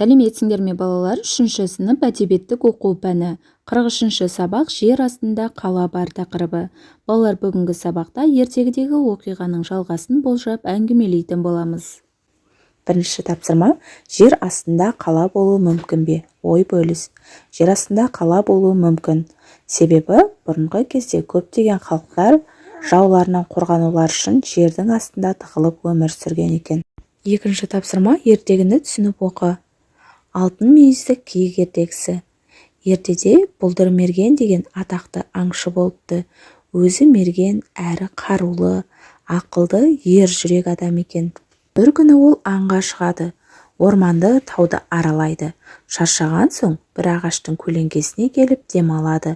Сәлеметсіңдер ме, балалар! Үшінші сынып, әдебиеттік оқу пәні, 43-сабақ, «Жер астында қала бар» тақырыбы. Балалар, бүгінгі сабақта ертегідегі оқиғаның жалғасын болжап, әңгімелейтін боламыз. Бірінші тапсырма: «Жер астында қала болуы мүмкін бе? Ой бөліс». Жер астында қала болуы мүмкін, себебі бұрынғы кезде көптеген халықтар жауларынан қорғанулары үшін жердің астында тығылып өмір сүрген екен. Екінші тапсырма: ертегіні түсініп оқы. «Алтын мүйізді киік» ертегісі. Ертеде Бұлдыр мерген деген атақты аңшы болыпты. Өзі мерген әрі қарулы, ақылды, ер жүрек адам екен. Бір күні ол аңға шығады. Орманды, тауды аралайды. Шаршаған соң бір ағаштың көлеңкесіне келіп демалады.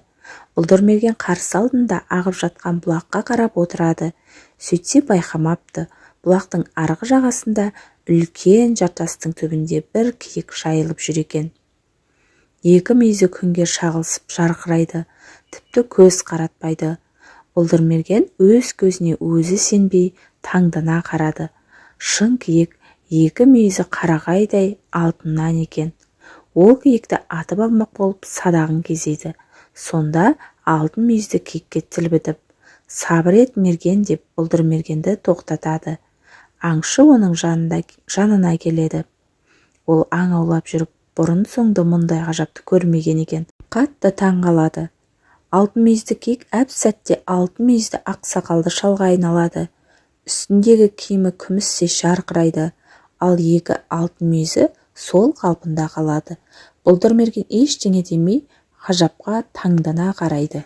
Бұлдыр мерген қарсы алдында ағып жатқан бұлаққа қарап отырады. Сөйтсе, байқамапты, бұлақтың арғы жағасында үлкен жартастың түбінде бір киік жайылып жүр екен. Екі мүйізі күнге шағылысып жарқырайды, тіпті көз қаратпайды. Бұлдыр мерген өз көзіне өзі сенбей, таңдана қарады. Шын киік, екі мүйізі қарағайдай алтыннан екен. Ол киікті атып алмақ болып садағын кезейді. Сонда алтын мүйізді киікке тіл бітіп, «Сабыр ет, мерген», – деп Бұлдыр мергенді тоқтатады. Аңшы оның жанында, жанына келеді. Ол аң аулап жүріп, бұрын-соңды мұндай ғажапты көрмеген екен. Қатты таң қалады. Алтын мүйізді киік әп сәтте алтын мүйізді ақ сақалды шалға айналады. Үстіндегі киімі күмістей жарқырайды, ал екі алтын мүйізі сол қалпында қалады. Бұлдыр мерген ештеңе демей, ғажапқа таңдана қарайды.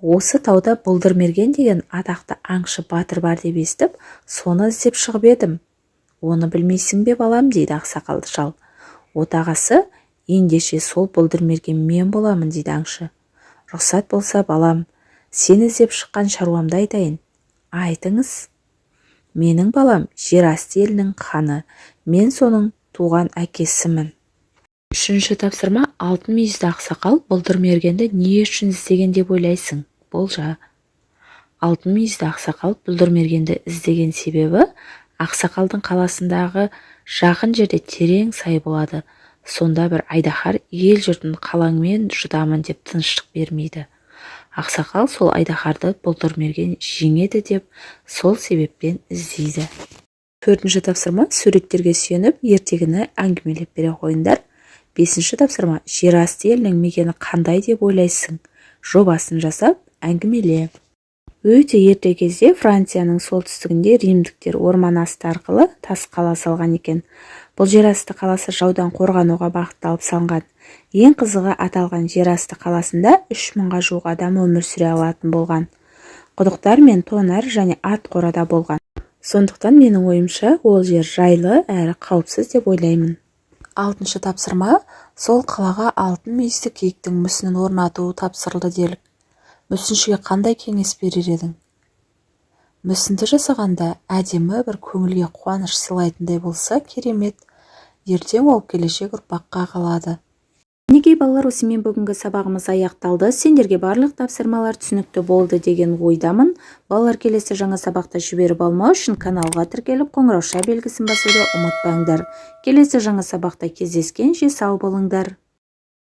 «Осы тауда Бұлдыр мерген деген атақты аңшы батыр бар деп естіп, соны іздеп шығып едім. Оны білмейсің бе, балам?» – дейді ақсақалды шал. «Отағасы, ендеше сол Бұлдыр мерген мен боламын», – дейді аңшы. «Рұқсат болса, балам, сені іздеп шыққан шаруамды айтайын». «Айтыңыз». «Менің балам жер асты елінің ханы, мен соның туған әкесімін». Үшінші тапсырма: алтын мүйізді ақсақал Бұлдыр мергенді не үшін іздеген деп ойлайсың? Болжа. Алтын мүйізді ақсақал Бұлдыр мергенді іздеген себебі, ақсақалдың қаласындағы жақын жерде терең сай болады. Сонда бір айдаһар ел жұртын қалаңмен жұтамын деп тыныштық бермейді. Ақсақал сол айдаһарды Бұлдыр мерген жеңеді деп, сол себеппен іздейді. Төртінші тапсырма: суреттерге сүйеніп, ертегіні әңгімелеп бере қойыңдар. Бесінші тапсырма: жер асты елінің мекені қандай деп ойлайсың? Жобасын жасап, әңгімеле. Өте ерте кезде Францияның солтүстігінде римдіктер орман асты арқылы тас қала салған екен. Бұл жер асты қаласы жаудан қорғануға бағытталып салынған. Ең қызығы, аталған жер асты қаласында 3000-ға жуық адам өмір сүре алатын болған. Құдықтар мен тонар және ат қорада болған. Сондықтан, менің ойымша, ол жер жайлы әрі қауіпсіз деп ойлаймын. Алтыншы тапсырма: сол қалаға алтын мүйізді киіктің мүсінін орнату тапсырылды делік. Мүсіншіге қандай кеңес берер едің? Мүсінді жасағанда әдемі, бір көңілге қуаныш сыйлайтындай болса керемет. Ертең ол келешек ұрпаққа қалады. Мінекей, балалар, осымен бүгінгі сабағымыз аяқталды. Сендерге барлық тапсырмалар түсінікті болды деген ойдамын. Балалар, келесі жаңа сабақта жіберіп алмау үшін каналға тіркеліп, қоңырауша белгісін басуды ұмытпаңдар. Келесі жаңа сабақта кездескенше сау болыңдар.